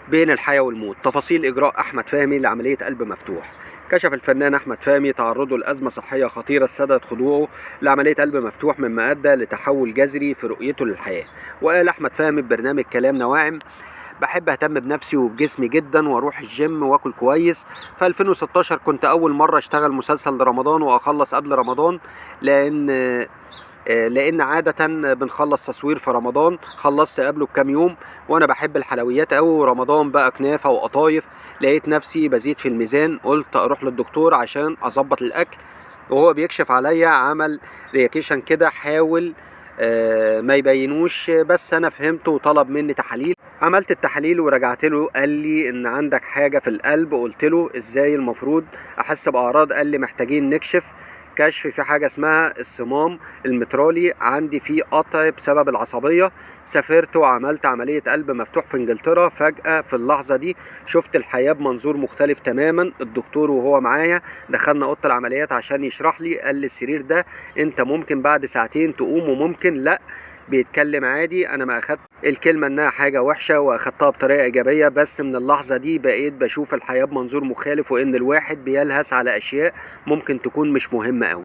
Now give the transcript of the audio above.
بين الحياة والموت. تفاصيل إجراء أحمد فهمي لعملية قلب مفتوح. كشف الفنان أحمد فهمي تعرضه لأزمة صحية خطيرة استدعت خضوعه لعملية قلب مفتوح، مما أدى لتحول جذري في رؤيته للحياة. وقال أحمد فهمي ببرنامج كلام نواعم: بحب أهتم بنفسي وبجسمي جدا، وأروح الجيم وأكل كويس. في 2016 كنت أول مرة أشتغل مسلسل لرمضان وأخلص قبل رمضان، لأن عادة بنخلص تصوير في رمضان، خلصت قبله بكام يوم. وأنا بحب الحلويات أوي، ورمضان بقى كنافة وقطايف. لقيت نفسي بزيد في الميزان، قلت أروح للدكتور عشان أظبط الأكل. وهو بيكشف عليا عمل reaction كده، حاول ما يبينوش، بس أنا فهمته وطلب مني تحاليل. عملت التحاليل ورجعت له، قال لي إن عندك حاجة في القلب. قلت له إزاي المفروض أحس بأعراض؟ قال لي محتاجين نكشف كشف في حاجة اسمها الصمام المترالي، عندي فيه قطع بسبب العصبية. سافرت وعملت عملية قلب مفتوح في انجلترا. فجأة في اللحظة دي شفت الحياة بمنظور مختلف تماما. الدكتور وهو معايا دخلنا أوضة العمليات عشان يشرح لي، قال لي السرير ده انت ممكن بعد ساعتين تقوم وممكن لا. بيتكلم عادي، انا ما اخدت الكلمة انها حاجة وحشة واخدتها بطريقة ايجابية، بس من اللحظة دي بقيت بشوف الحياة بمنظور مخالف، وان الواحد بيلهث على اشياء ممكن تكون مش مهمة قوي.